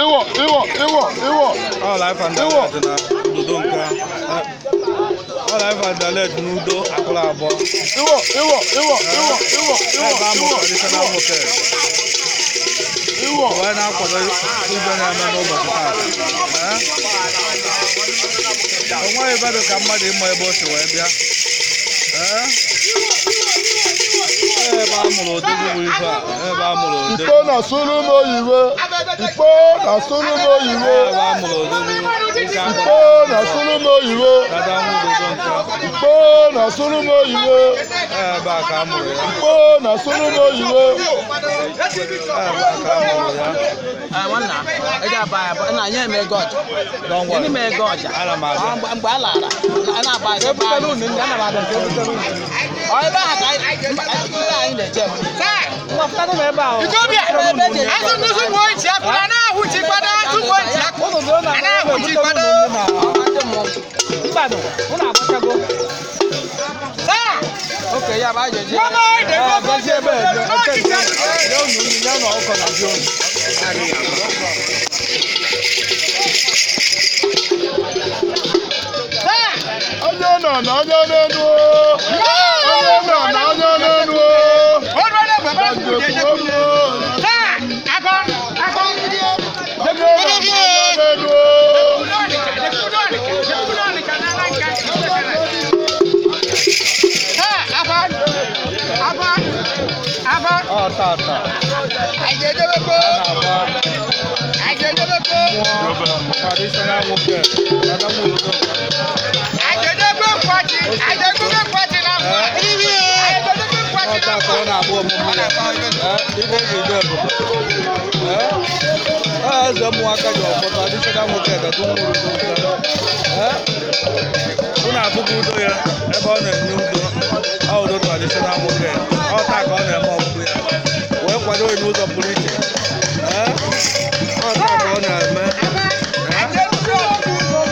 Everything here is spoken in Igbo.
Iwọ iwọ iwọ iwọ. Ọ life and direct na udo nke ọ life and direct n'udo akụrụ abụọ. Iwọ iwọ iwọ iwọ iwọ iwọ. Ebe a mụrụ traditional market. Iwọ. Wee na-akwado ibe na-eme n'ụbọchị taa. O nweghị ebe dị ka mmadụ ịma ebe o si wee bịa. Ebe a mụrụ odogwu bụ ife a. Ebe a mụrụ odogwu. Ikpo na suru m oyiwe. Ikpo na suru m oyiwe. Ebe a mụrụ odogwu. Ikpo na suru m oyiwe. Dada nwudodo nke. Ikpo na suru m oyiwe. Ebe a ka a mụrụ ya. Ikpo na suru m oyiwe. Ebe a ka a mụrụ ya. Nwanna, ị ga-aba ya na anyị eme ego ọja. Don't worry. Gịnị mee ego ọja? Ana m abịa. Mgbe a lara, a na-aba anyị. Ọ ebe ahụ ka anyị mba, ebe anyị na-eje. Itobia, azụ nụ nchi akụ na na-ahụ nchi kwado, azụ nụ nchi akụ na na-ahụ nchi kwado. Ndị mmụọ. Saa, Oke ya bụ anyị eje. mama ede gbogbo Ebe ebe ebe nye unu ọkọ na ji unu. Saa, Anya na na anya n'enu. Anya na na anya n'enu. ọdụ ọdụ bàbá kù jẹ jẹ kù. Saa, akọ, akọ. Anya na na anya n'enu. Saa, akọ, akọ, akọ. Ọ tata. Àjẹjẹbẹkọ, A na-agba àjẹjẹbẹkọ, mmụọ traditional nwoke. Dada nwudodo nke. àjẹjẹbẹ nkwati, àjẹjẹbẹ nkwati na nkwa. Àjẹjẹbẹ nkwati Ọ na taa ka nkwa. ọ na-abụ omume ya. Ife eji eje obodo. Eze mmụọ aka ji ọfọ traditional nwoke dada nwudodo nke. Unu afụgo udo ya ebe ọ na-enye udo. Ọ udo traditional nwoke. Ọ taa ka ọ na-eme ọgbụgbụ ya. Wee kwado ya n'ụzọ pụrụ iche. Ọ taa ka ọ na-eme.